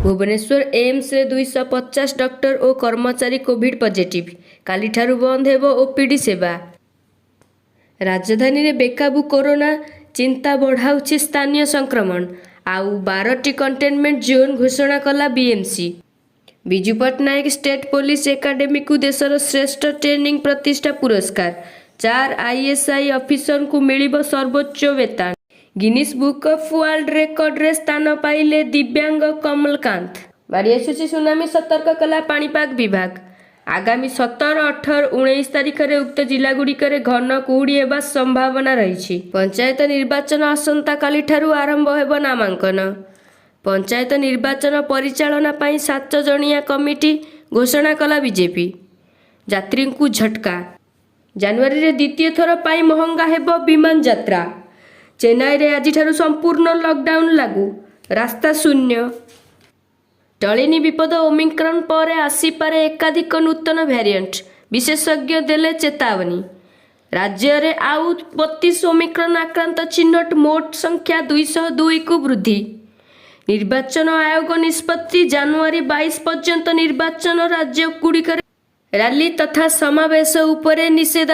ଭୁବନେଶ୍ୱର ଏମ୍ସରେ 250 ଡକ୍ଟର ଓ କର୍ମଚାରୀ Covid positive. କାଲିଠାରୁ ବନ୍ଦ ହେବ ଓପିଡି ସେବା। ରାଜଧାନୀରେ ବେକାବୁ କରୋନା, ଚିନ୍ତା ବଢ଼ାଉଛି ସ୍ଥାନୀୟ ସଂକ୍ରମଣ। ଆଉ 12ଟି କଣ୍ଟେନମେଣ୍ଟ ଜୋନ୍ ଘୋଷଣା କଲା BMC. Biju Patnaik state police ଏକାଡେମୀକୁ ଦେଶର ଶ୍ରେଷ୍ଠ ଟ୍ରେନିଂ ପ୍ରତିଷ୍ଠା ପୁରସ୍କାର। ଚାର ଆଇଏଏସ୍ ଅଫିସରଙ୍କୁ ମିଳିବ ସର୍ବୋଚ୍ଚ ବେତନ। ଗିନିସ୍ ବୁକ୍ ଅଫ୍ ୱାର୍ଲଡ ରେକର୍ଡରେ ସ୍ଥାନ ପାଇଲେ ଦିବ୍ୟାଙ୍ଗ କମଲକାନ୍ତ। ମାଡ଼ି ଆସୁଛି ସୁନାମି, ସତର୍କ କଲା ପାଣିପାଗ ବିଭାଗ। ଆଗାମୀ 17, 18, 19 ତାରିଖରେ ଉକ୍ତ ଜିଲ୍ଲାଗୁଡ଼ିକରେ ଘନ କୁହୁଡ଼ି ହେବା ସମ୍ଭାବନା ରହିଛି। ପଞ୍ଚାୟତ ନିର୍ବାଚନ, ଆସନ୍ତାକାଲିଠାରୁ ଆରମ୍ଭ ହେବ ନାମାଙ୍କନ। ପଞ୍ଚାୟତ ନିର୍ବାଚନ ପରିଚାଳନା ପାଇଁ ସାତ ଜଣିଆ କମିଟି ଘୋଷଣା କଲା ବିଜେପି। ଯାତ୍ରୀଙ୍କୁ ଝଟକା। ଜାନୁଆରୀରେ ଦ୍ୱିତୀୟ ଥର ପାଇଁ ମହଙ୍ଗା ହେବ ବିମାନ ଯାତ୍ରା। ଚେନ୍ନାଇରେ ଆଜିଠାରୁ ସମ୍ପୂର୍ଣ୍ଣ ଲକଡାଉନ ଲାଗୁ, ରାସ୍ତା ଶୂନ୍ୟ। ଟଳିନି ବିପଦ, ଓମିକ୍ରନ୍ ପରେ ଆସିପାରେ ଏକାଧିକ ନୂତନ ଭ୍ୟାରିଏଣ୍ଟ, ବିଶେଷଜ୍ଞ ଦେଲେ ଚେତାବନୀ। ରାଜ୍ୟରେ ଆଉ 32 ଓମିକ୍ରନ୍ ଆକ୍ରାନ୍ତ ଚିହ୍ନଟ, ମୋଟ ସଂଖ୍ୟା 202କୁ ବୃଦ୍ଧି। ନିର୍ବାଚନ ଆୟୋଗ ନିଷ୍ପତ୍ତି, ଜାନୁଆରୀ 22 ପର୍ଯ୍ୟନ୍ତ ନିର୍ବାଚନ ରାଜ୍ୟଗୁଡ଼ିକରେ ରାଲି ତଥା ସମାବେଶ ଉପରେ ନିଷେଧାଦେଶ।